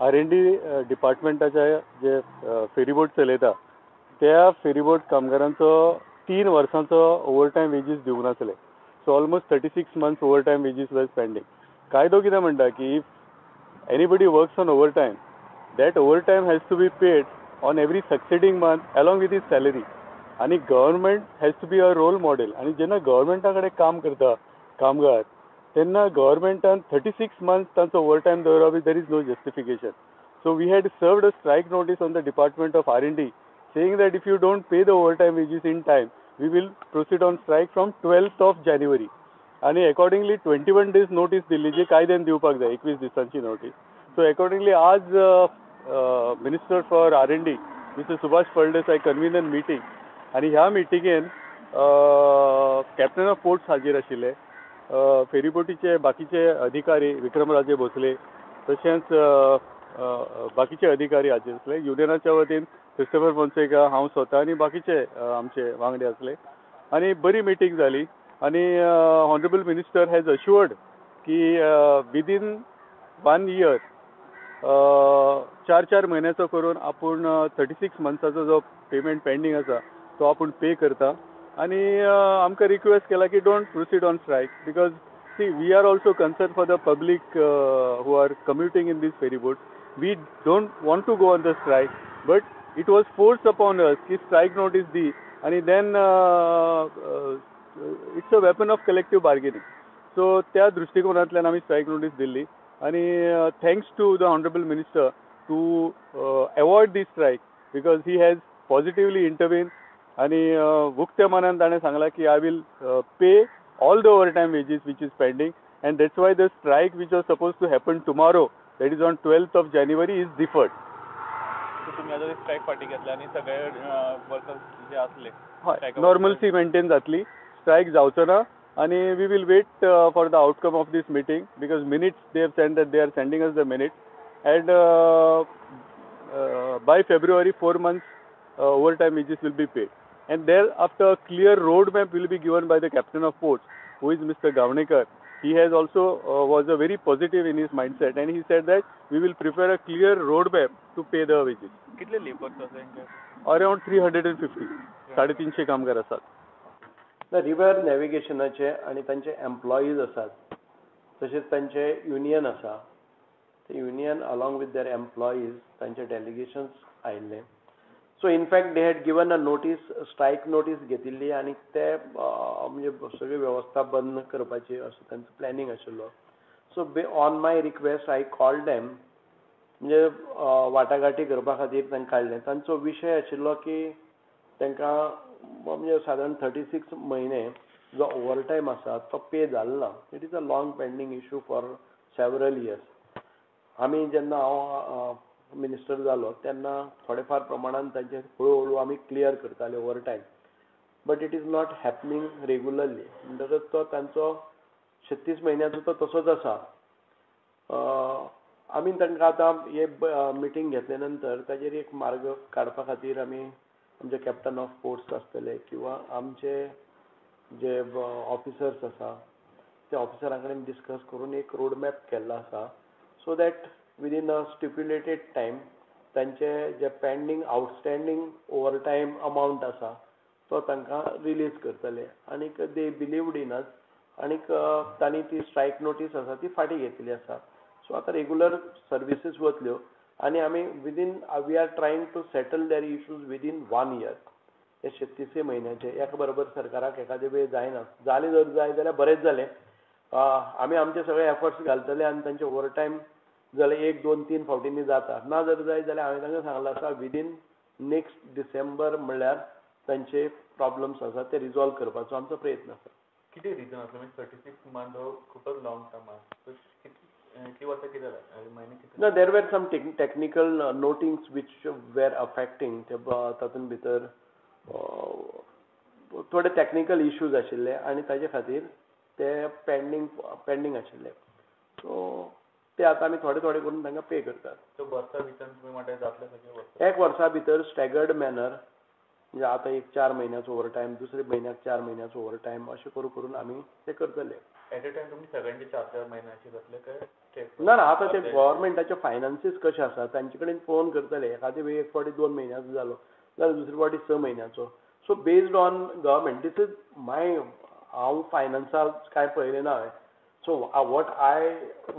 R&D डिपार्टमेंटाचे जे ferryboat चलयता त्या ferryboat कामगारांचो 3 वर्सांचो ओवरटायम वेजीस दिवंक नासले. So almost 36 months overtime wages was pending. कायदो कितें म्हणटा की if anybody works on overtime, that overtime has to be paid on every succeeding month along with his salary. आनी government has to be a role model. आनी जेन्ना गव्हर्मेंटा कडेन काम करता कामगार तेन्ना गव्हर्मेंटान 36 मंथ्स तांचो ओवरटायम दवरप, there is no justification. So we had served a strike notice on the department of R&D saying that if you don't pay the overtime wages in time, we will proceed on strike from 12th of January. आनी accordingly 21 days notice दिल्ली जी कायद्यान दिवपाक जाय, 21 दिसांची notice. So accordingly आज minister for R&D mister Subhash Phaldesai convene meeting आनी ह्या मिटिंगेन captain of ports हाजीर आशिल्ले, फेरीबोटीचे बाकीचे अधिकारी विक्रमराजे भोसले तशेंच बाकीचे अधिकारी हाजीर आसले. युनियनाच्या वतीन क्रिस्टोफर फोन्सेका, हांव स्वता आनी बाकीचे आमचे वांगडी आसले आनी बरी मिटींग जाली. आनी ऑनरेबल मिनिस्टर हॅज अश्युअर्ड की विदीन 1 इयर 4-4 म्हयन्याचो करून आपूण 36 मंथ्साचो जो पेमेंट पेंडींग आसा तो आपूण पे करता. आनी आमकां रिक्वेस्ट केला की don't proceed on strike because see we are also concern for the public who are commuting in this ferry boat. We don't want to go on the strike but it was force upon us की strike notice दी आनी then it's a weapon of collective bargaining. So त्या दृश्टिकोनांतल्यान आमी strike notice दिल्ली आनी thanks to the honourable minister to avoid this strike because he has positively intervene. आनी उक्त्या मनान ताणें सांगलां की I will pay all the overtime wages which is pending and that's why the strike which was suppose to happen tomorrow, that is on 12th of January, is deferred. तुमी आतां strike फाटीं घेतले आनी सगळे वर्कर्स जे आसले हय normalcy maintain जातली, strike जावचो ना. आनी we will wait for the outcome of this meeting because minutes they have send that they are sending us the minutes and by February 4 months overtime wages will be paid. And thereafter a clear roadmap will be given by the captain of ports, who is Mr. Gavnekar. He has also was a very positive in his mindset and he said that we will prepare a clear roadmap to pay the wages. कितले labours आसा? Around 350, 350 कामगार आसात. River नॅव्हिगेशनाचे आनी तांचे employees आसात तशेंच तांचे union आसा, ते union along with their employees तांचे डेलिगेशन्स आयिल्ले. So in fact they had given a notice, strike notice घेतिल्ली आनी ते म्हणजे सगळी वेवस्था बंद करपाची असो तांचो प्लॅनिंग आशिल्लो. So on my request I called them, म्हणजे वाटाघाटी करपा खातीर तांकां काडलें. तांचो विशय आशिल्लो की तांकां म्हणजे सादारण 36 म्हयने जो ओवरटायम आसा तो पे जालो ना. It is a long pending issue for several years. आमी जेन्ना हांव मिनिस्टर जालो तेन्ना थोडे फार प्रमाणान तांचे हळू हळू आमी क्लियर करताले overtime, but it is not happening regularly. म्हणटकच तो तांचो 36 म्हयन्याचो तो तसोच आसा. आमी तांकां आतां हे मिटींग घेतले नंतर ताजेर एक मार्ग काडपा खातीर आमी आमचे कॅप्टन ऑफ पोर्ट्स आसतले किंवा आमचे जे ऑफिसर्स आसा त्या ऑफिसरां कडेन डिस्कस करून एक रोड मॅप केल्लो आसा, so that within a stipulated time तांचे जे पेंडींग आउटस्टँडींग ओवरटायम अमावंट आसा तो तांकां रिलीज करतले. आनीक दे बिलीव्ड इन अस आनीक तांणी ती स्ट्रायक नोटीस आसा ती फाटीं घेतलेली आसा. सो आतां रेगुलर सर्विसीस वतल्यो आनी आमी within we are trying to settle their issues within 1 year. हे 36 म्हयन्याचे एका बरोबर सरकाराक एखादे वेळ जायना, जालें जर जाय जाल्यार बरेंच जालें. आमी आमचे सगळे एफर्ट्स घालतले आनी तांचे ओवरटायम जाल्यार 1, 2, 3 फावटींनी जाता. ना जर जाय जाल्यार हांवें तांकां सांगलां आसा विदीन नेक्स्ट डिसेंबर म्हणल्यार तांचे प्रॉब्लम्स आसा ते रिजॉल्व करपाचो आमचो प्रयत्न आसा. कितें रिजन आसलो? म्हणजे 36 मंथ हो खूपच लॉंग टर्म आसा. कितली वर्सां कितें जालें? म्हयने कितले? ना, there were some technical notings which were affecting. ते तातूंत भितर थोडे टॅक्निकल इश्यूज आशिल्ले आनी ताजे खातीर ते पेंडींग आशिल्ले. सो ते आतां आमी थोडे थोडे करून तांकां पे करतात. सो वर्सा भितर तुमी म्हणटा जातलें सगळें वर्सा? एक वर्सा भितर स्टॅगर्ड मॅनर, म्हणजे आतां एक 4 म्हयन्याचो ओवरटायम, दुसरे म्हयन्याक 4 म्हयन्याचो ओवरटायम, अशें करून करून आमी ते करतले. एट अ टायम तुमी सगळ्यांचे 4-4 म्हयने अशें जातले काय? ना ना, आतां ते गोवोरमेंटाचे फायनान्सीस कशे आसा तांचे कडेन पळोवन करतले. एखादे वेळी एक फावटी 2 म्हयन्याचो जालो जाल्यार दुसरे फावटी 6 म्हयन्याचो. So based on government, this is my, हांव फायनान्साक कांय पळयलें ना हांवें. So what I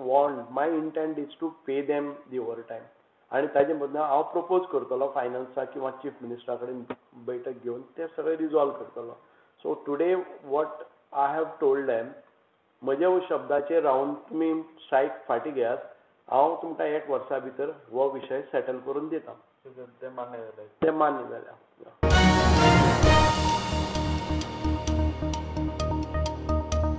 want, my intent is to pay them the overtime. आनी ताजे बद्दल हांव प्रपोज करतलो फायनान्साक किंवा चीफ मिनिस्टरा कडेन बैठक घेवन ते सगळें रिजॉल्व करतलो. So today what I have told them, म्हज्या शब्दाचेर रावन तुमी स्ट्रायक फाटीं घेयात, हांव तुमकां 1 वर्सा भितर हो विशय सेटल करून दिता. ते मान्य जाले? ते मान्य जाल्या.